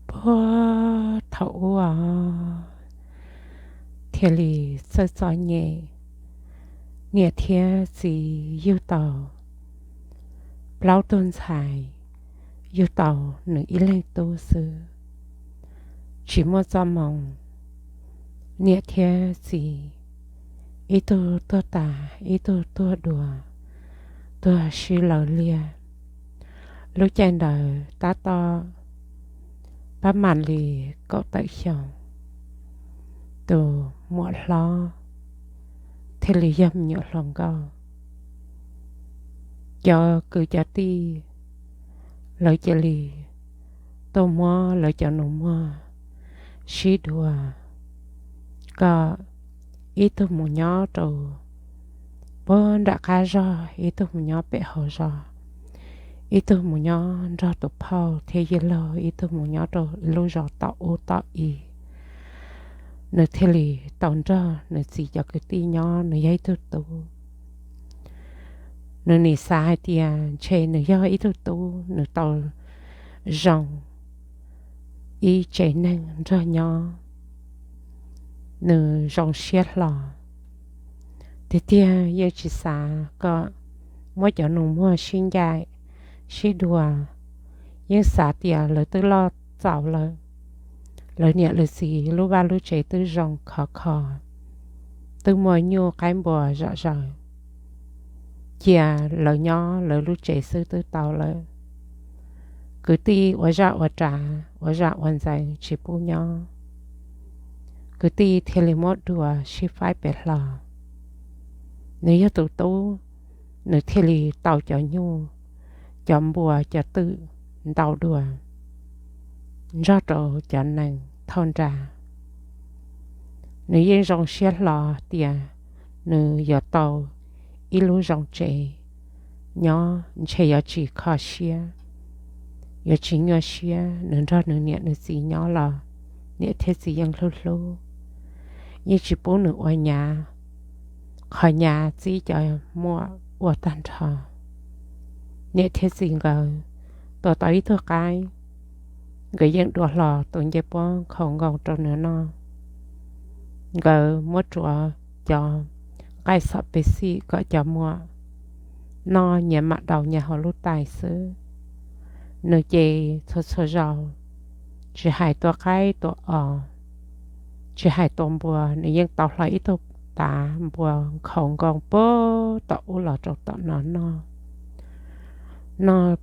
Puag thaum ub thiaj li txawj txom nyem, niam thiab txiv yug tau plaub tug ntxhais, yug tau nws ib leeg tub xwb, tsis muaj txoj hmoo. Niam thiab txiv ib tug tuag tas ib tug tuag dua, tuag sib law liag. Lub caij ntawd tab tom pab mam li kaum tawm xyoo, tus muam hlob thiaj li yog me nyuam hluas nkauj. Cov kwv cov tij lawv cia li tuaj muab lawv cov nus muag sib dua, kom ib tug mus nyob rau puag nram qab zog, ib tug mus nyob pem hauv zos, ib tug mus nyob nrog tus phauj thiab yawg laug, ib tug mus nyob rau lub zos tom ub tom i. Nws thiaj li tau nrog nws txiv cov kwv tij nyob, nws yog ib tug tub. Nws nim xav hais tias ntshe nws yog ib tug tub, nws tau zoo ib tsev neeg nrog nyob, nws zoo siab hlo. Tiag tiag yeej tsis xav kom muab cov nus muag sib ncaim sib dua, yeej xav tias lawv twb loj txaus lawm, lawv niam lawv txiv lub vaj lub tsev twb zoo khov kho, twb muaj nyuj qaib npua zom zaws, cia lawv nyob lawv lub tsev xwb twb tau lawm. Kwv tij ua zaj ua rav, ua zaj ua ntxeev tsis pub nyob, kwv tij thiaj li muab dua sib faib pem hlo. Nws yog tus tub, nws thiaj li tau cov nyuj, cov npua, cov twm ntau dua nrog rau cov nees thauj nra. Nws yeej zoo siab hlo tias nws yuav tau ib lub zoo tsev nyob, ntshe yuav tsis kho siab, yuav tsis nyuaj siab. Nws nrog nws niam nws txiv nyob los niam thiab txiv yeej hlub hlub, yeej tsis pub nws ua nyav, qhov nyav txib cov muam ua tag nrho. Niam thiab txiv nkawd tua tau ib tug qaib, nkawd yeej dua hlo tus ncej puab nkhaus nkoos rau nws noj. Nkawd muab rhuav cov nqaij xom pes xim kom cov muam noj nyias mam daus nyias hauv lub tais xwb. Nws ces txhua txhua zaus, tsis hais tua qaib tua os, tsis hais tua npua, nws yeej tau hlo ib tug tav npua nkhaus nkoos puag tom ub los rau tom no noj, noj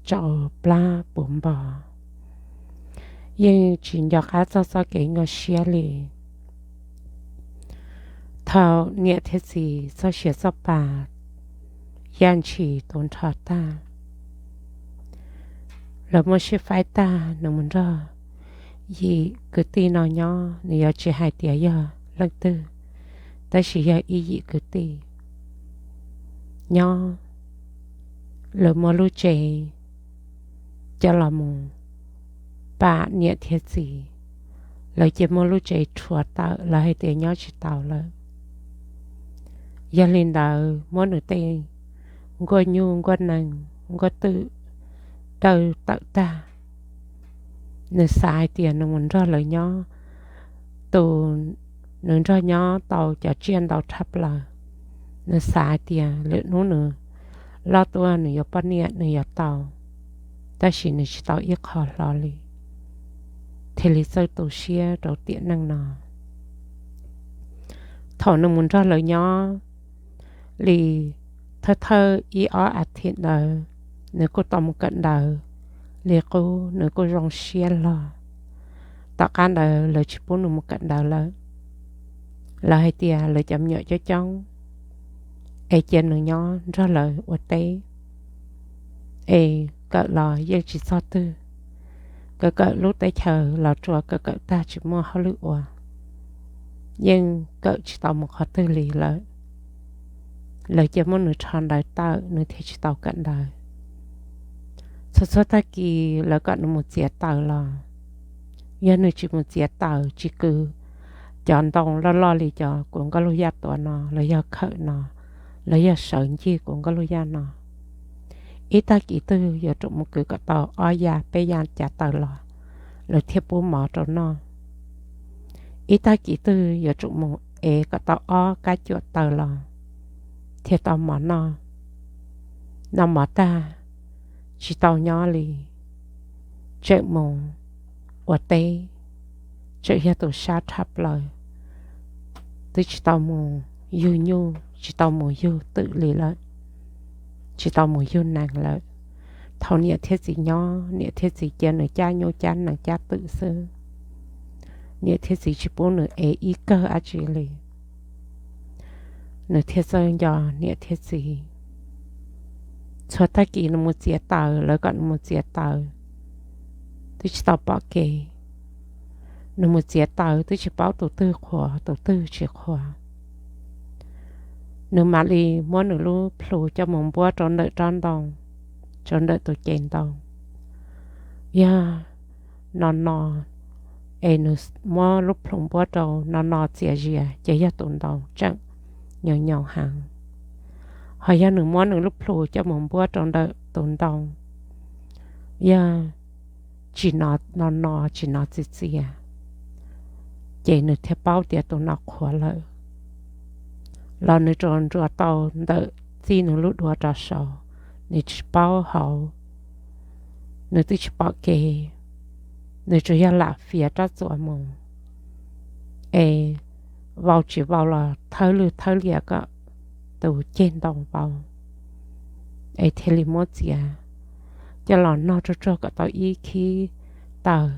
tsau plab puv npo, yeej tsis nco qab txog txoj kev nyuaj siab li. Thaum niam thiab txiv txoj sia txoj pa yaj ntshis tu nrho tag, lawv muab sib faib tag, nws mus nrog yim kwv tij no nyob, nws yuav tsis hais tias yog leej twg, tab sis yog ib yim kwv tij nyob. Lawv muab lub tsev coj los mus pam niam thiab txiv, lawv cia muab lub tsev rhuav tawm, lawv hais tias nyob tsis tau lawm. Yog li ntawd muab nws tej nkuaj nyuj nkuaj nees nkuaj twm dawj tawm tag. Nws xav hais tias nws mus nrog lawv nyob, tus nws nrog nyob tau cov tsiaj ntau tshaj plaws. Nws xav hais tias lwm hnub nws loj tuaj nws yuav poj niam nws yuav tau, tab sis nws tsis tau ib qho hlo li, thiaj li txawj tu siab rau tiam neej no. Thaum nws mus nrog lawv nyob li thawj thawj ib ob as thiv ntawd, nws kuj tau mus kawm ntawv li qub, nws kuj zoo siab hlo. Tom qab ntawd lawv tsis pub nws mus kawm ntawv lawm, lawv hais tias lawv cov me nyuam coob coob, es cia nws nyob nrog lawv ua teb, es kawm los yeej tsis txog twg. Kawm kawm lub teb chaws los tsuas kawm kawm tag tsis muaj hauj lwm ua, yeej kawm tsis tau mus qhov twg li lawm. Lawv cia muab nws rho ntawv tawm nws thiaj tsis tau kawm ntawv. Txhua txhua tag kis lawv kom nws mus txiav taws los, yog nws tsis mus txiav taws tsis kwv cov ntoo loj loj li cov kuv nkauj lug yaj tuav no los yog khawm no, los yog sawv ncig kuv nkauj lug yaj no, ib tag kis twg yuav tsum mus kwv kom tau ob ya peb ya cav taws los, lawv thiaj pub mov rau noj. Ib tag kis twg yuav tsum mus ev kom tau ob kab cuam taws los thiaj tau mov noj. Noj mov tag, tsis tau nyob li, tseem mus ua teb, tseem yog tus sab tshaj plaws, twb tsis tau mus yug nyuj, tsis tau mus yug twm li lawm, tsis tau mus yug nees lawm. Thaum niam thiab txiv nyob, niam thiab txiv cia nws cab nyuj cab nees cab twm xwb. Niam thiab txiv tsis pub nws ev ib kawg dab tsi li. Nws thiaj txawj nco niam thiab txiv. Txhua tag kis nws mus txiav taws, lawv kom nws mus txiav taws, twb tsis tau pom kev. Nws mus txiav taws twb tsis paub tus twg qhuav tus twg tsis qhuav. Nws mam li muab nws lub plhu coj mus npuab rau ntawm rab ntoo, rau ntawm tus ces ntoo. Yog no no, es nws muab lub plhu npuab rau no no txias zias ces yog tus ntoo tseem nyoos nyoos heev. Ho yog nws muab nws lub plhu coj mus npuab rau ntawm tus ntoo, yog tsis no no no, tsis no txias txias, ces nws thiaj paub tias tus no qhuav lawm. Los nws tsuas nruas tau ntawm txij nws lub duav rau saud, nws tsis paub hauv, nws twb tsis pom kev, nws tsuas yog lam fiav rab txuas mus, es vau tsis vau los thawb lwg thawb lias kom tus ceg ntoo vau, es thiaj li muab txiav coj los nog tsuag tsuag kom tau ib khib taws,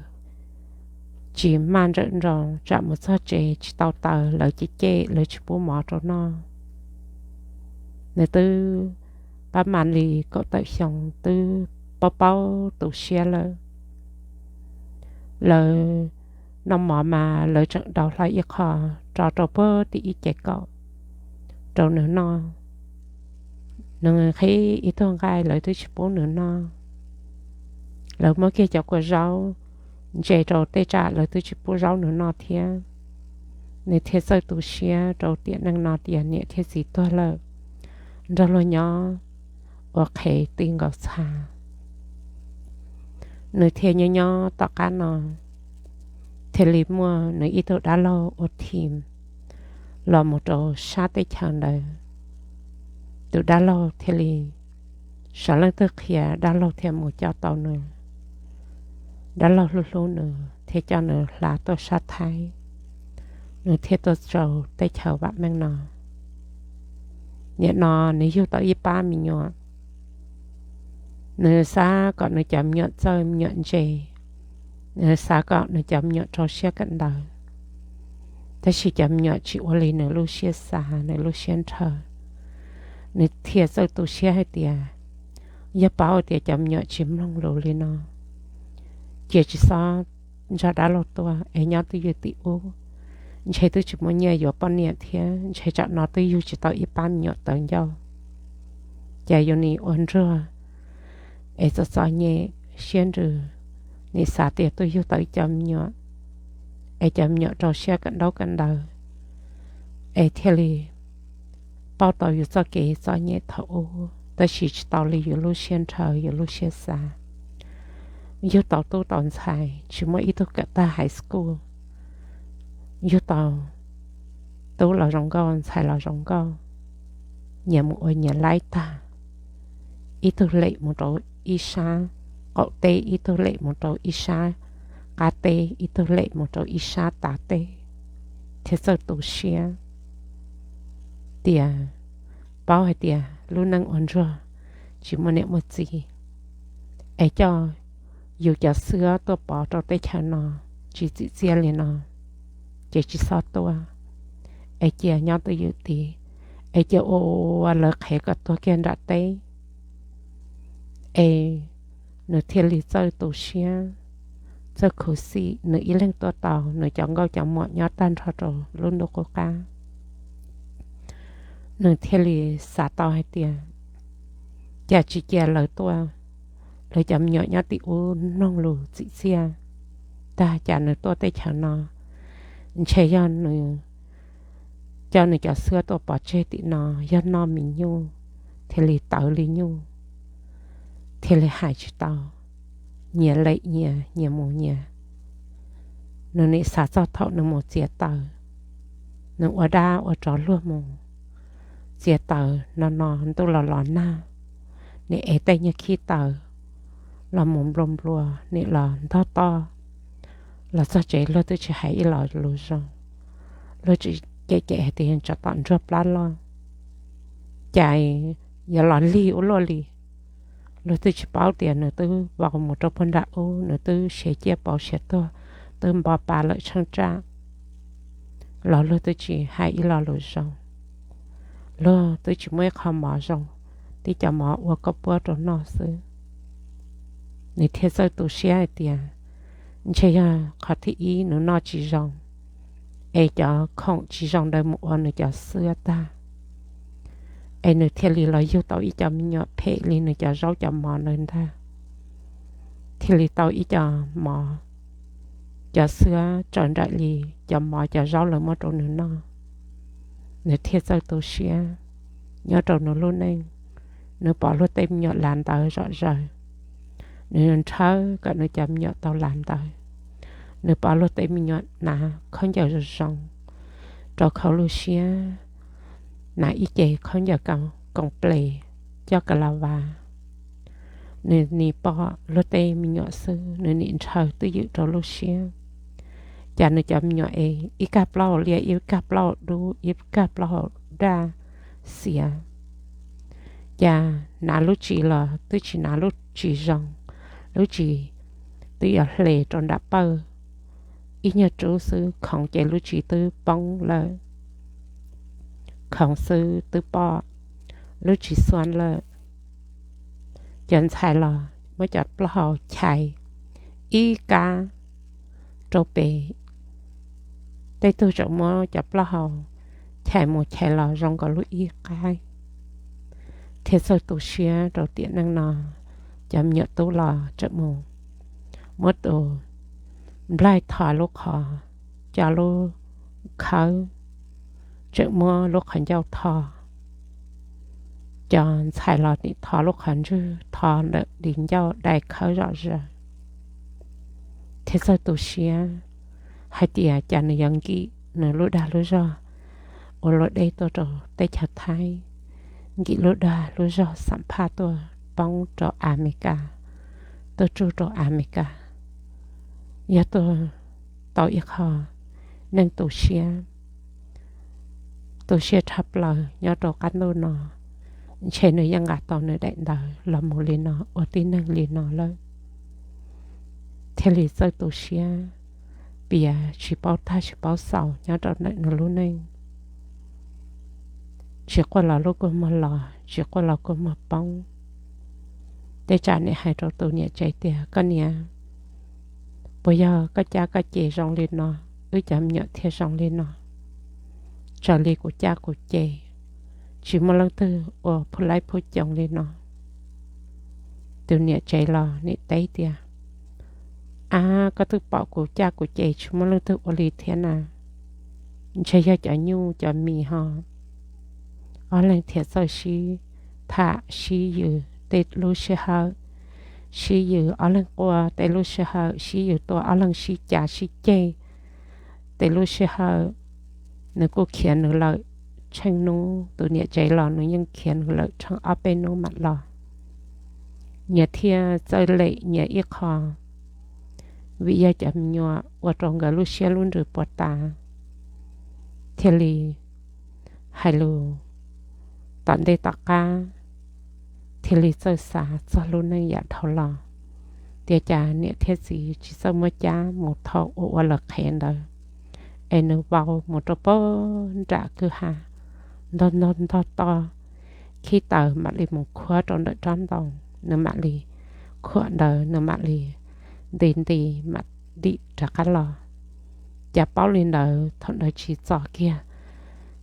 tsis maj ntsawm nroo tsam mus txog tsev tsis tau taws lawv cem cem lawv tsis pub mov rau noj. Nws twb pab mam li kaum tawm xyoo twb paub paub tu siab lawm. Lawv noj mov mas lawv tseem daus hlo ib qho tso rau puag tim ib ce kaum rau nws noj. Nws qhib ib tug nqaij lawv twb tsis pub nws noj. Lawv muab kiag cov kua zaub ntse rau tej tsam lawv twb tsis pub zaub nws noj thiab. Nws thiaj txawj tu siab rau tiam neej no tias niam thiab txiv tuag lawm, nrog luag nyob ua qhev ti nkaus txha. Nws thiaj nyob nyob tom qab no, thiaj li muaj nws ib tug dab laug ua thim los mus rau sab teb chaws ntawd. Tus dab laug thiaj li, sawv leej twg qhia dab laug thiaj mus coj tau nws. Dab laug hlub hlub nws thiaj coj nws hla tuaj sab Thaib, nws thiaj tuaj rau teb chaws vam meej no. Nim no nws yug tau ib pab me nyuam. Nws xav kom nws cov me nyuam txawj me nyuam ntse, nws xav kom nws cov me nyuam rau siab kawm ntawv, tab sis cov me nyuam tsis ua li nws lub siab xav nws lub siab ntshaw. Nws thiaj txawj tu siab hais tias, yog paub tias cov me nyuam tsis mloog lus li no, cia tsis txhob nrog dab laug tuaj es nyob twj ywm tim ub. Ntshe twb tsis muaj nyiaj yuav poj niam thiab, ntshe tsam no twb yug tsis tau ib pab me nyuam tawv ncauj. Cas yus nim ua nruag es txom txom nyem siab ntsws, nim xav tias tuaj yug tau ib cov me nyuam, es cov me nyuam rau siab kawm ntaub kawm ntawv, es thiaj li pauj tau yus txoj kev txom nyem thaum ub, tab sis tsis tau li yus lub siab ntshaw yus lub siab xav. Yug tau tub tau ntxhais tsis muaj ib tug kawm tag high school. Yug tau tub los zoo nkauj ntxhais los zoo nkauj, nyias mus ua nyias laib tag, ib tug lem mus rau ib sab qaum teb, ib tug lem mus rau ib sab qab teb, ib tug lem mus rau ib sab tav teb, thiaj txawj tu siab tias, paub hais tias lub neej ua ntsuag tsis muaj niam muaj txiv, es coj yus cov xwb tuaj pov rau teb chaws no tsis txim txiaj li no, ces tsis txhob tuaj, es cia nyob twj ywm tid, es cia ua ua lawv qhev kom tuag kiag nram teb. Es nws thiaj li txawj tu siab, txawj khuv xim nws ib leeg tuaj tau nws cov nkauj cov muam nyob tag nrho rau lub ntuj qub qab. Nws thiaj li xav tau hais tias, cas tsis cia lawv tuaj, lawv cov me nyuam nyob tim ub mloog lus txim txiaj, tag cas nws tuaj teb chaws no, ntshe yog nws coj nws cov xwb tuaj pov tseg tim no, yog noj mis nyuj thiaj li tawv li nyuj, thiaj li hais tsis tau, nyias lem nyias, nyias mus nyias. Nws nim xav txog thaum nws mus txiav taws, nws ua dab ua tsov luag mus txiav taws no no ntuj los los nag, nim ev tej nyuag khib taws los mus nplua nplua nim los ntog toj. Los txog tsev luag twb tsis hais ib lo lus zoo, luag tseem cem cem hais tias tsov tom ntsuag plab loj, cas yuav los lig ua luaj li. Luag twb tsis paub tias nws twb vau mus rau puag nram ub, nws twb siav ciaj pauv siav tuag, twb npo pa lawm tsheej tsaj, los luag twb tsis hais ib lo lus zoo. Luag twb tsis muaj ib qho mov zoo, tib cov mov ua kauj puab rau noj xwb. Nws thiaj txawj tu siab hais tias ntshe yog qhov thib ib nws noj tsis zoo, es cov khoom tsis zoo ntawd mus ua nws cov xwab tag, es nws thiaj li los yug tau ib co me nyuam phem li nws cov zaub cov mov ntawd ntag, thiaj li tau ib co mov, cov xwab tsaws nraim li cov mov cov zaub lawv muab rau nws noj. Nws thiaj txawj tu siab. Nyob rau nws lub neej, nws pom luag tej me nyuam lav ntawv zom zaws, nws nrhawv kom nws cov me nyuam tau lav ntawv. Nws pom luag tej me nyuam hnav khaub ncaws zoo zoo rau khau lub siab, hnav ib ce khaub ncaws koom ples coj ka la vas. Nws nim pom luag tej me nyuam xwb nws nim ntshaw twj ywm rau lub siab. Cas nws cov me nyuam es ib kag plaub hau liaj, ib kag plaub hau dub, ib kag plaub hau daj xiav. Cas hnav lub tsis los twb tsis hnav lub tsis zoo, lub tsis twb yuav hle rau nram pawg ib nyuag rub xwb, khoov ces lub tsis twb poob lawm, khoov xwb twb pom lub tsis xuab lawm. Cov ntxhais los muab cov plaub hau chais ib kab rau pem, tej tug tseem muab cov plaub hau chais mus chais los zoo nkaus lub ib qaib. Thiaj txawj tu siab rau tiam neej no, cov me nyuam tub los tseem mus muab tus nplaig tho lub qhov, cov lub khawb tseem muab lub qhov ncauj tho. Cov ntxhais los nim tho lub qhov ntswg, tho ntawm di ncauj dai khawb zom zaws. Thiaj txawj tu siab hais tias cas nws yuav nkim nws lub dag lub zog ua luam dej tuaj rau teb chaws Thaib, nkim lub dag lub zog xam phaj tuaj poob rau Amelikas, tuaj tsuj rau Amelikas. Yog tuaj tau ib qho neej tu siab, tu siab tshaj plaws nyob rau qab ntuj no, ntshe nws yeej nqa tau nws daim ntawv los mus li no ua tib neeg li no lawm. Thiaj li txawj tu siab, piav tsis paub tag tsis paub xaus nyob rau ntawm nws lub neej. Tsis quaj los lub kua muag los, tsis quaj los kua muag poob. Tej tsam nim hais rau tus niam tsev tias, koj niam, puas yog koj cab koj ces zoo li no, wb cov me nyuam thiaj zoo li no? Raws li kuv cab kuv ces, tsis muaj leej twg ua phu laib phu coos li no. Tus niam tsev los nim teb tias, ab, koj twb pom kuv cab kuv ces tsis muaj leej twg ua li thiab na. Ntshe yog cov nyuj cov mis ho. Ob leeg thiaj txawj sib tham sib yws tej lub sij hawm, sib yws ob leeg quaj tej lub sij hawm, sib yws tua ob leeg sib cav sib ceg tej lub sij hawm. Nws kuj khiav nws lawm, tsheej hnub tus niam tsev los nws yeej khiav nws lawm tsheej ob peb hnub mam los. Nyias thiaj txawj lem nyias ib qho, vim yog cov me nyuam ua rau nkawd lub siab lub ntsws puas tas, thiaj li hais lus tom ntej tom qab, thiaj li txawj xav txog lub neej yam dhau los, tias cas niam thiab txiv tsis txawj muab cab mus thauj ua ua lawv qhev ntawd, es nws vau mus rau pem nram kwj ha, ntog ntog ntog toj, khib taws mam li mus khuab rau ntawm rab ntoo, nws mam li khuam ntawd nws mam li nti nti mam dim rov qab los. Cas paub li ntawd thaum ntawd tsis txo kiag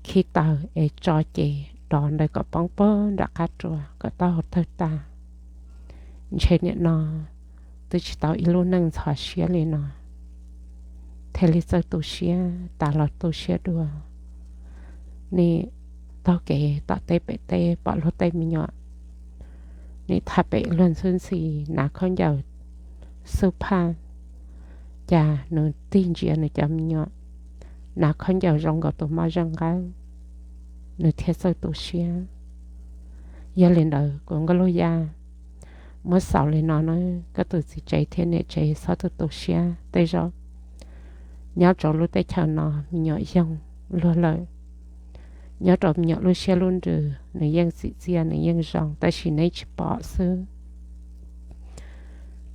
khib taws es tso ces dov ntawd kom poob pem nram qab rua kom taub hau tawg tas. Ntshe niam no twb tsis tau ib lub neej ntxhov siab li no, thiaj li txawj tu siab tas los tu siab dua. Nim taug kev tom teb pem teb pom luag tej me nyuam nim thaj pem luag ntxhwb ntxhi hnav khaub ncaws xub phaj, cas nws tig ntsia nws cov me nyuam, hnav khaub ncaws zoo nkaus tus moj zeej nqab, nws thiaj txawj tu siab. Yog li ntawd kuv Nkauj Lug Yaj, muab xaus li no na, koj tus txiv tsev thiab niam tsev txhob tu tu siab. Tej zaum nyob rau lub teb chaws no me nyuam yoog luag lawm, nyob rau me nyuam lub siab lub ntsws nws yeej txim txiaj nws yeej zoo, tab sis neb tsis pom xwb.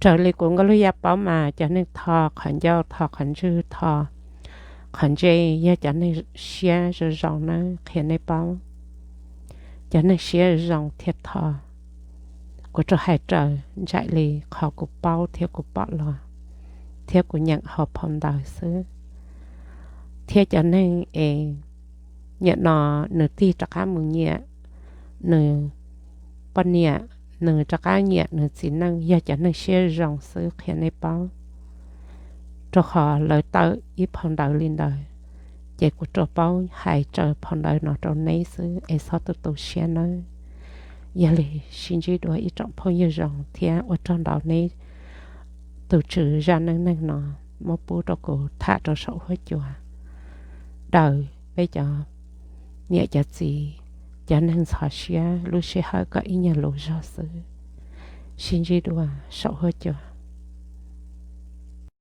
Raws li kuv Nkauj Lug Yaj paub mas cov neeg tho qhov ncauj, tho qhov ntswg, tho qhov ntse yog cov neeg siab zoo zoo na, qhia nej paub. Cov neeg siab zoo thiaj tho. Kuv rau hais raws nraim li qhov kuv paub thiab kuv pom los, thiab kuv nyeem hauv phau ntawv xwb. Thiab cov neeg es nim no nws tig rov qab mus nyiam nws poj niam, nws rov qab nyiam nws txiv neej yog cov neeg siab zoo xwb, qhia nej paub. Rau qhov lawv tawm ib phau ntawv li ntawd, ces kuv rau paub hais raws phau ntawv no rau neb xwb es txhob tu tu siab nawb. Yog li sib ntsib dua ib tsoom phooj ywg zoo thiab ua tsaug ntau neb tus tswv zaj neej neeg no muab pub rau kuv tham rau saum huab cua daws peb cov niam cov txiv, cov neeg ntxhov siab lub sij hawm kom ib nyuag lus zog xwb. Sib ntsib dua saum huab cua.